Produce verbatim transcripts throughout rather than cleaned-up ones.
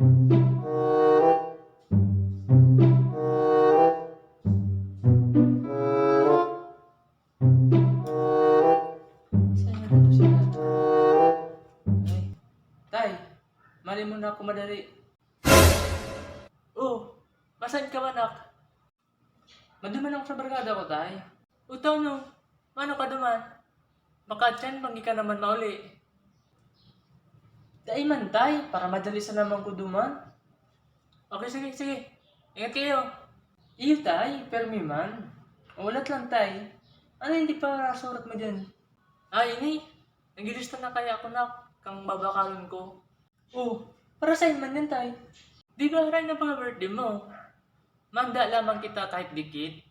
Saan na to si Tata? Ay, Tay, mali muna ako madali. Oh, masan ka man, nak? Maduman ako sa barkada ko, Tay. Utaw no, mano ka duman? Baka tiyan, banggi ka naman mauli. Dai man, Tay, para madali sa naman ko duman. Okay, sige, sige. Ingat kayo. Iyo, Tay, permi man. Ulat lang, Tay. Ano hindi pa surat mo dyan? Ah, ini. Naglilista na kaya ako, nak, kang babakalon ko. Oh, para saan man yan, Tay? Di ba haray na mga birthday mo? Manda lamang kita kahit dikit.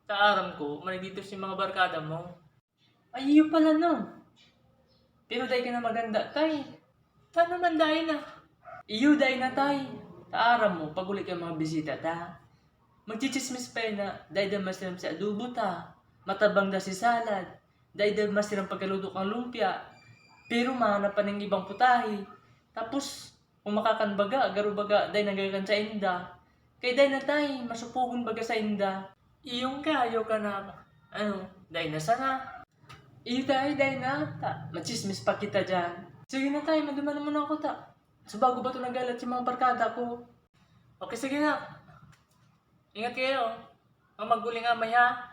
Ta aram ko, manigditos yung mga barkada mo. Ay, iyo pala, no? Pero dai ka na maganda, Tay. Tano man dai na? Iyo dai na, Tay. Ta aram mo, pag uli ka mga bisita ta, magchichismis pa yun na dai da masirang si adobo ta, matabang da si salad, dai da masirang pagkaluto kang lumpia, pero mahanap pa ning ibang putahe. Tapos, kung makakan baga, garo baga, dai nagakan sa inda. Kay dai na, Tay, masupugon baga sa inda. Iyong kayo ka na, ano, dai na sana. Iyo, Tay, dai na. Ta, machismis pa kita dyan. Sige na, Tay, maduman na muna ako, ta. Sa bago ba ito nagalat yung mga barkada ko? Okay, sige na. Ingat kayo. Ang maguling amay, ha?